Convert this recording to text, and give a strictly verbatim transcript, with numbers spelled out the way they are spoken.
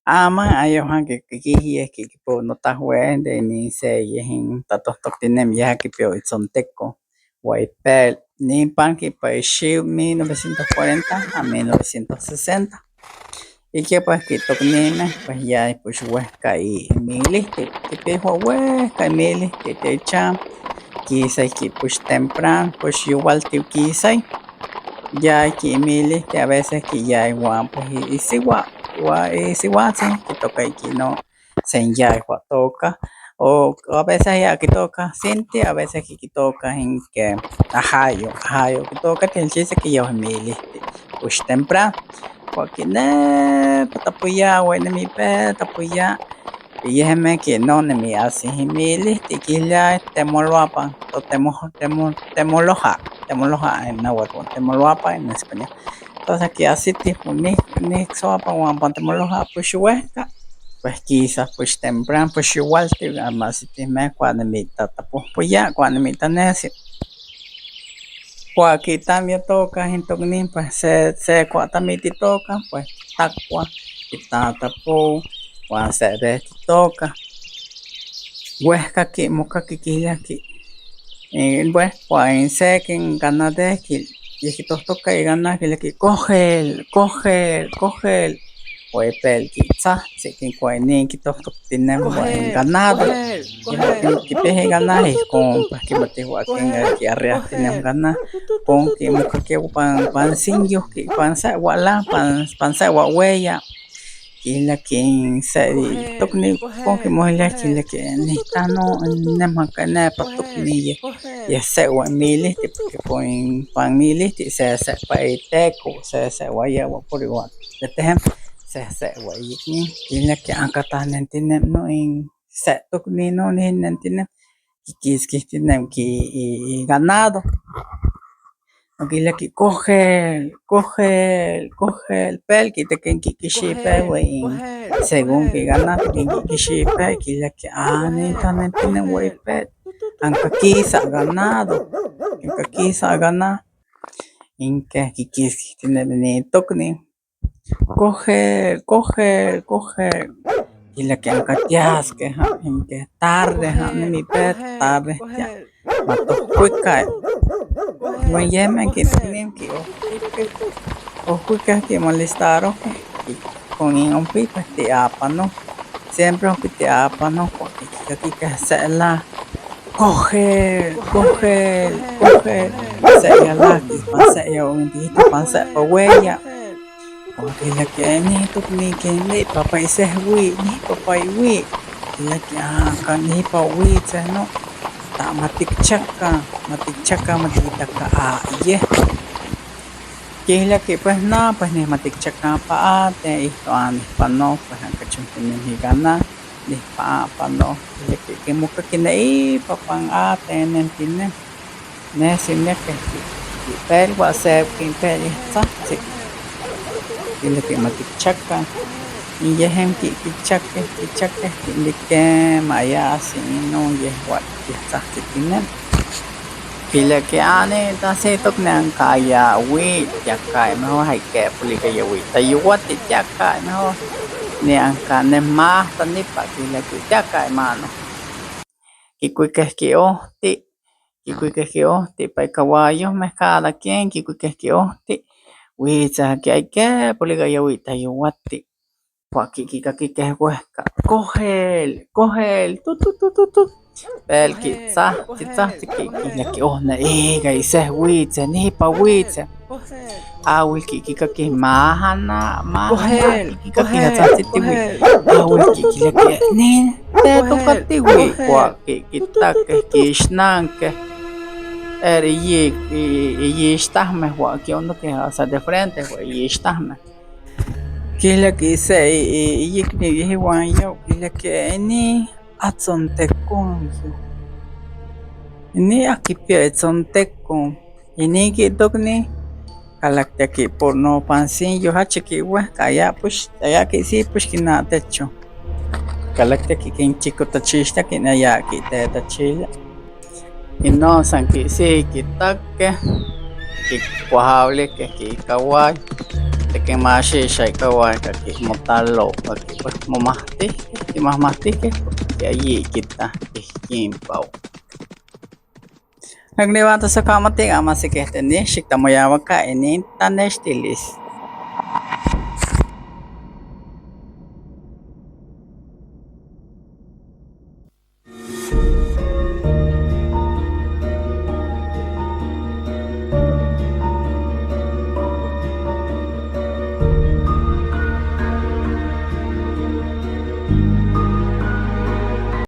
Ama ayo ha ke ke ke ye ke ke po no ta hue de ni se ye hin ta to to tinem ya ke pio itson teko. Wa ipel ni pan ke pa ishi mil novecientos cuarenta a mil novecientos sesenta. Y ke pa ke tok nime pa ya pues wehka i mili te te pe hua wehka i mili te te cha. Kisa ki pues temprano pues yuwal te kisa. Ya ki mili te a veces ki ya wa pues i siwa wa i siwa tse ki toka ki no. Sen ya wa toka. O a veces ya ki toka sinti, a veces ki ki toka en ke ahayo ahayo ki toka te chise ki yo mili pues temprano. Wa ki ne pa ta puya we ne mi pe ta puya. Yeheme ki no ne mi asi hi mili te ki lia temoloapan to temo temo temoloha temoloha en náhuatl temoloapan en español. Entonces ki asi tipo ni ni soapan wan pan temoloha pues wehka. Pues kisa pues temprano pues igual te ama asi te me kua ne mi ta ta pu puya kua ne mi ta nesi. Kua ki tamia toka hin tok ni pues se se kua tamia ti toka pues takua ki ta ta pu. Kua se ve ti toka. Wehka ki muka ki ki ya ki. Pues kua in se ki ngana de ki ye ki to toka i gana ki le ki kohel kohel kohel. Wa ipel ki tsa se ki kua ni ki to toka tinem wa in ganado. Ki pehe gana hi kon pa ki mate wa ki nga ki arrea tinem gana. Kon ki muka ki pan pan sinyo ki pan sa wa la pan pan sa wa weya. Ki la ki se tok ni kon ki mo la ki la ki ni ta no ne ma ka ne pa tok ni ye. Ye se wa mili ti ki kon pan mili ti se se pa i teko se se wa ye wa puri wa. Te te hem se se wa yi ki ki la ki an ka ta nen tinem no in se tok ni no ni nen tinem. Ki kis ki tinem ki i i ganado. Ki la ki kohel kohel kohel pel ki te ken ki kishi pel we in. Según ki ganado ki ki kishi pel ki la ki ani ta nen tinem we pel. An ka kisa ganado. An ka kisa gana. In ke ki kis ki tinem ni tok ni. Kohel kohel kohel. Ki la ki an ka tias ke ha in ke tarde ha ni mi pe tarde ya. Ma to kuika. Mo yeme ki nim ki o kuika ki molestaro ki kon in un pi pa ti apa no. Siempre un pi ti apa no ko ki ki ki ka se la. Kohel kohel kohel. Se ya la ki pa se ya un di pa se pa weya. Ki la ki ni tok ni ki ni papa i se wi ni papa i wi. Ki la ki a ka ni pa wi se no. Ta ma tik chaka ma tik chaka ma tik taka a ye. Ki la ki pues na pues ni ma tik chaka pa a te i to ani pa no pues an ka chun ni mi gana ni pa a pa no. Ki la ki ki muka ki na i papa a te nen ti nen. Ne si ne ke ki pel wa se ki pel i tsa si. Ki la ki ma tik chaka. Yeheme ki ki chake ki chake ki ndi ke ma ya si no ye wa ki tsa si ki nen. Ki la ki ani ta si tok ne an ka ya wi ya ka me ho hai ke puli ke ya wi ta yu wa ti ya ka me ho. Ni an ka ne ma ta ni pa ki la ki ya ka ma no. Ki kuike ki o ti. Ki kuike ki o ti pa i ka wa yo me ka la ki ki kuike ki o ti. Wi tsa ki ai ke puli ke ya wi ta yu wa ti. Kua ki ki ka ki ke wehka kohel kohel tu tu tu tu tu. Pel ki tsa ki tsa ki ki ki ya ki o na e ga i se wi tse ni pa wi tse. A wi ki ki ka ki ma ha na ma ha na ki ki ka ki ha tsa ti ti wi. A wi ki ki ya ki ni te to ka ti wi kua ki ki ta ke ki shnan ke. Eri yi yi yi shtahme wa ki o no ke ha sa de frente wa yi shtahme. Ki la ki se i i i yik ni i wan yo ki la ki ni atson te kon yo. Ni a ki pia atson te kon. Ini ki tok ni. Kalakta ki por no pansin yo ha chiki we ka ya push ya ki si push ki na techo. Kalakta ki kin chiko ta chista ki na ya ki te ta chila. Ino san ki si ki take ki kwahawle ke ki kawai. Teke mu ashisha ikawaa ka ki mota lo, ka ki kwe mu mahati, ki mahmati ke ya yi kita ki kimpa. Nagni wa ta sa ka mati ga ma se ke teni shikta mo ya wa ka ini ta neshtilis.